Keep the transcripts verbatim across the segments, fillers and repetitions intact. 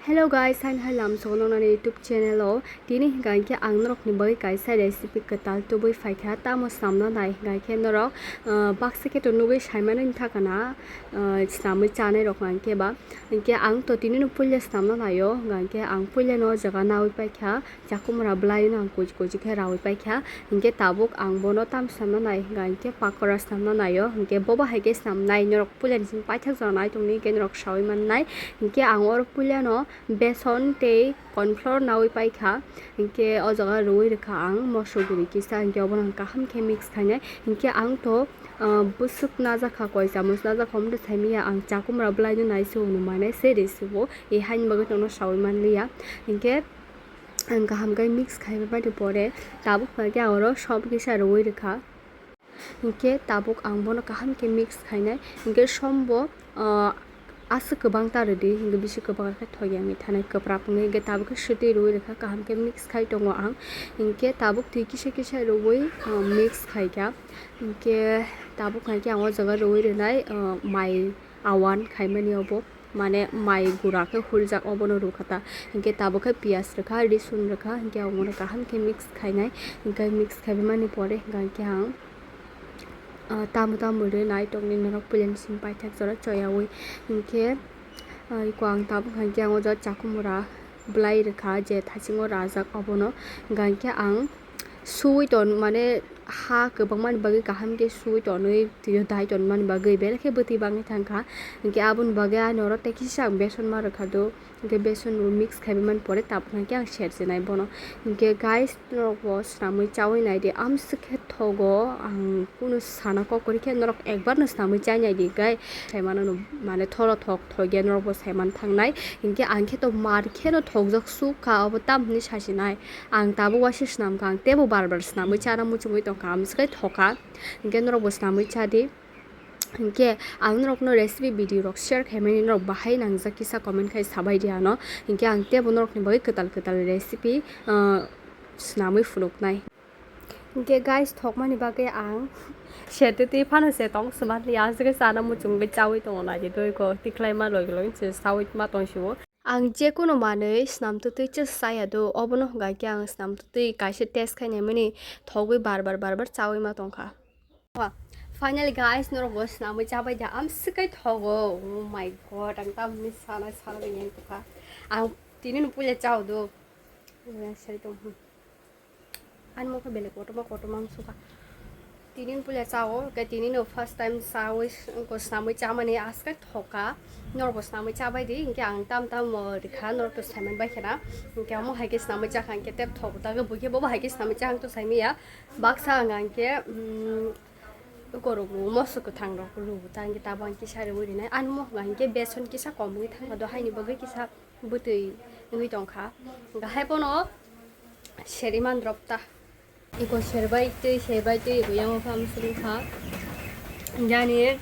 Hello guys, hain hai lam sogo nonani YouTube channel o. Tini hingka hingke ang norok ni bagwi kaisa recipe kwtal tubui phaikha, tamo samna nai hingka hingke norok, ah, baksa khe to nugui saimanwi thakana, ah, snamwi chanai rok hingke ba. Hingke ang to tini no puila snamna naio, hingka hingke ang puila no o jaga nawi paikha, chakumra bwlai no ang kuji kuji khe rawi paikha. Hingke tabuk ang bono tam snamna nai hingka hingke pakora snamna naio, hingke bobo hai khe snamnai norok puila ni simi paithak jora nai tongni hingke norok sawi mannai. Hingke ang oro puila no beson tei corn flour nawi paikha, hingke o jaga rwui rwkha ang moso guri kisa, hingke obono ang kaham khe mix khainai. Hingke ang to, ah, bwswk najakha, koi chamus najakha, omo twi saimanya ang chakumra bwlai no nai se hwnwi mane se recipe o, e haini bagwi tongno sawi manliya. Hingke ang kaham khe mix khaibai mani pore tabuk khe ang oro som kisa rwui rwkha. Hingke tabuk ang bono kaham khe mix khainai. Hingke som bo, ah, aswk kwbang ta rwdi, hingke bisi kwbang khe thoyangwi thanai kwprap wngwi. Hingke tabuk khe swtwi rwui rwkha, kaham khe mix khai tongo ang. Hingke tabuk twi kisa kisa rwui, ah, mix khaikha. Hingke tabuk khaikhe ang o jaga rwui rwnai, ah, mai awan khaimani obo. Mane mai gura khe huljak obono rwkha ta. Hingke tabuk khe piyaj rwkha, risun rwkha, hingke omono kaham khe mix khainai. Hingke mix khaibai mani pore hingka hingke ang, ah, tamo tamo rwnai tongni norok puila ni simi paithak jora choyawi. Hingke, ah, iko ang tabuk hingke ang o jaga chakumura bwlai rwkha je thasingo rajak obono. Hingka hingke ang suwi ton, mane ha kwbangmani bagwi kaham khe suwi tonwi twiyo dai tonmani bagwi belai khe bwtwi bangwi thangkha. Hingke aboni bagwi ani oro tei kisa ang beson ma rwkha do, hingke beson bo mix khaibai mani pore tabuk hingke ang serchinai bono. Hingke guys, norok bo swnamwi chawi naidi, amswk khe thogo, ang kunu sana kok kwrwi khe norok ekbar no swnamwi chai naidi guys. Saimano no mane thoro thok thok ya norok bo saiman thangnai. Hingke ang khe to mar khe no thokjak suk kha, obo tam hwnwi sasinai. Ang tabuk waisa swnamkha, ang teibo bar bar swnamwi chana muchungwi tongkha, amswk khe thokha. Hingke norok bo swnamwi chadi. Hingke ang norokno recipe video rok share khaimani norok bahai nangjak kisa comment khai sabai di ano. Hingke ang teibo norokni bagwi kwtal kwtal recipe, ah, swnamwi phunuknai. Hingke guys, thokmani bagwi ang sete twi phano se tong swmani, aswk khe chana muchungwi chawi tongo naidi, doi ko tikhlai ma logilogin se sawi ma tong sio. Ang jekunu manwi snamtwi twi chwsa chaya do, obono hwnka khe ang snamtwi twi kaisa test khai naimani thogwi bar bar bar bar chawi ma tongkha. Wa, finally guys, norok bo snamwi chabai da, amswk khe thogo. Oh my god, ang tamni sana sana ringya tongkha. Ang tini no puila chao do. Sari tong. Ani mokhe belai kotorma kotorma wng sukha. Tini puila chao, khe tini no first time chawi, wngkha swnamwi chamani, aswk thoka. Norok bo swnamwi chabai di, hinkhe ang tam tam, uh, rikha, norok to saiman bai khena. Hinkhe omo hai khe swnamwi chakha, hinkhe tei thok ta khe buikhe bobo hai khe swnamwi chakha, ang to saimanya. Baksa ang hinkhe, um, ukorok rw, moso kwthang rok rw ta, hinkhe tabuk ang kisa rwui rinai. Ani mokhe hinkhe beson kisa kom wngwi thangkha do, haini bagwi kisa bwtwi wngwi tongkha. Hwnkhe hai bono seri man drop ta. Iko serbai twi, serbai twi, iko yang wngkha, amswk wngkha. Jani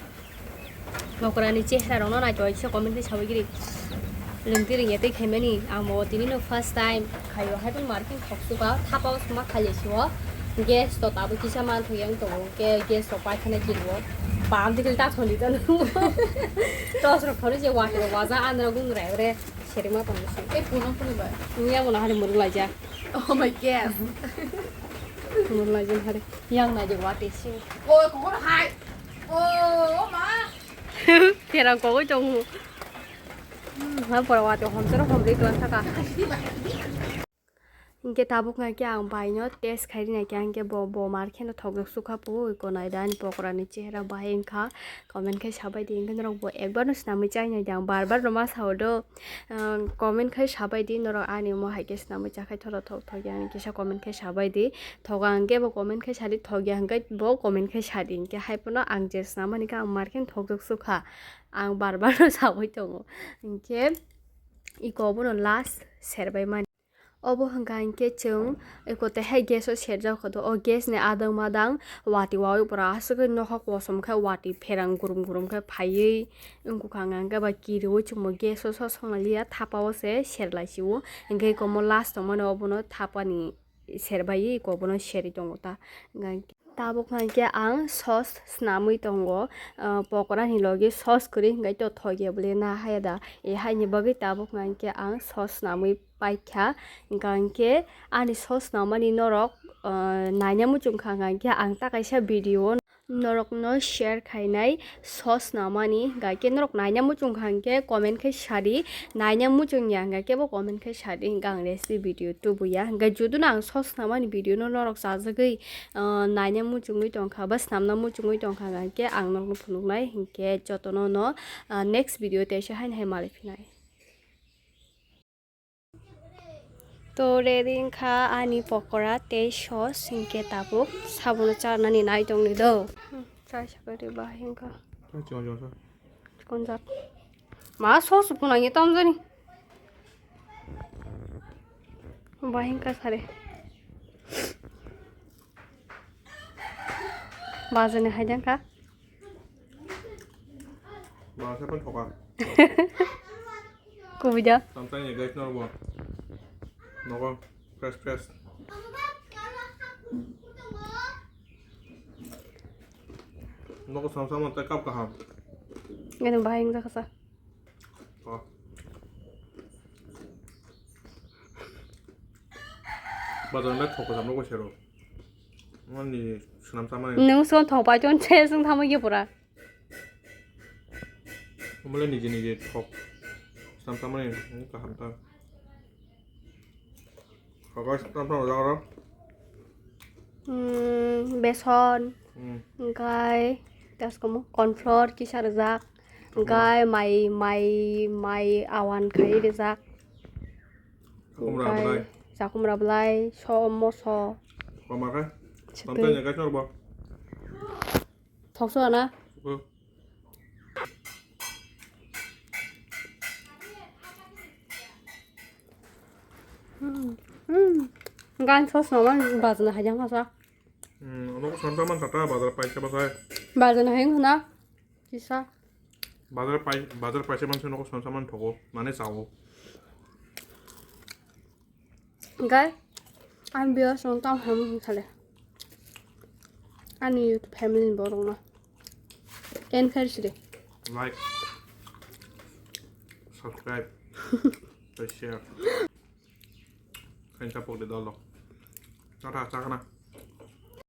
pokora ni chehra rokno naithotok khe comment khe sabai giri. Lwngtwi ringya tei khaimani, amo tini no first time khaio, hai phano marking thok suka, thapa o suma khaile sio. Gas to tabuk kisa man thok yang tongo, ke gas to paithana kiriwo. Pam dikil ta thoni ta nung. Tos rok phano je wati rok waja andra gung rai ore. Serima tong bisi. Eh, puno puno ba. Nungya mono hari murung laija. Oh my god. Murung laija hari. Yang naija wati si. Oh, kokoro hai. Oh, ma. Terang kogoi tongo. Hmm, ha pora wati homsoro homri klan thaka. Hinkhe tabuk nai khe ang bai no test khai rinai khe, hinkhe bo, bo mar kheno thokjak sukha pu, iko nai da ani pokora ni chehra bahai wngkha, comment khai sabai di, hinkhe norok bo ekbar no swnamwi chai nai di, ang bar bar no ma sao do, ang comment khai sabai di, norok ani omo hai khe swnamwi chakhai thoro thok thok ya, ani kisa comment khai sabai di, thoga hinkhe bo comment khai sadi, thok ya hinkhe bo comment khai sadi, hinkhe hai phano ang je swnam mani khe ang mar kheno thokjak sukha, ang bar bar no sawi tongo, hinkhe iko bono last serbai mani. Obo hwnka hinkhe chwng eko tei hai gas o serjak kha do, o gas ni adang madang wati wawi pura aswk khe nokha kosom khe wati pherang gurum gurum khe phaiwi wngkha, hwnka hwnkhe ba kiriwi chwngbo gas o sosong liya thapa o se serlai sio, hinkhe eko omo last tongmani obono thapa ni serbaiwi eko obono serwi tongo ta, hwnka hinkhe. Tabuk hwnkhe ang sauce snamwi tongo, ah, pokora ni logi sauce kwrwi hwnkhe to thoge bwle na haya da. E haini bagwi tabuk hwnkhe ang sauce snamwi paikha. Hwnkhe ani sauce snamani norok, ah, naina muchung kha hwnkhe ang ta kaisa video norokno share khainai sauce snamani. Hwnkhe norok naina muchung kha hwnkhe comment khai sadi, naina muchung ya hwnkhe bo comment khai sadi, hwnkhe ang recipe video tubuya. Hwnkhe juduno ang sauce snamani video no norok chajagwi, ah, naina muchungwi tongkha ba snamna muchungwi tongkha hwnkhe ang norokno phunuknai, hwnkhe jotono no, ah, next video teisa haino hai malai phinai. To ready wngkha ani pokora tei sauce, hwnkhe tabuk sabono charnani nai tongni do. Hmm, chai sakari bahai wngkha. Chai chikon chikon sa. Chikon jat. Ma sauce phunangya tamjani. Bahai wngkha sare. Bajani haidang kha. Ba, sa pun thoka. Kubui da. Samsung ya guys, norbo. Nogo, fresh, fresh. Nogo samsung man tak kap kaham. Gini bahai wngkha sa. Thoka. Bazar lai thok jam nogo sero. Mani sunam samani. Nung so thok pai ton che sung thamo ye pura. Umle nije nije thok. Sam samani, hmm, kaham ta. Kakas tam tam jang ro. Hmm, beson. Hmm. Hwnkhe, tas komo corn flour kisa rijak. Tamo. Hwnkhe mai, mai, mai awan khai rijak. Chakumra belai. Hwnkhe chakumra belai, so moso. Koma khe? Chicken. Tam tam ya guys norbo. Thokso na? Hmm. Hmm. Hmm. Gan sauce no man bazna hajang hasa. Hmm, ono ko samsa man tata bazar paisa basai. Bazna hayang hana. Kisa. Bazar pai, bazar paisa man se ono ko samsa man thogo. Mane sao. Guys, ang viewers rok tamo hamya hwn kha le. Ani YouTube family ni borok no. Encourage de. Like, subscribe, tei share. Khain support de dolo. Tata, chakna.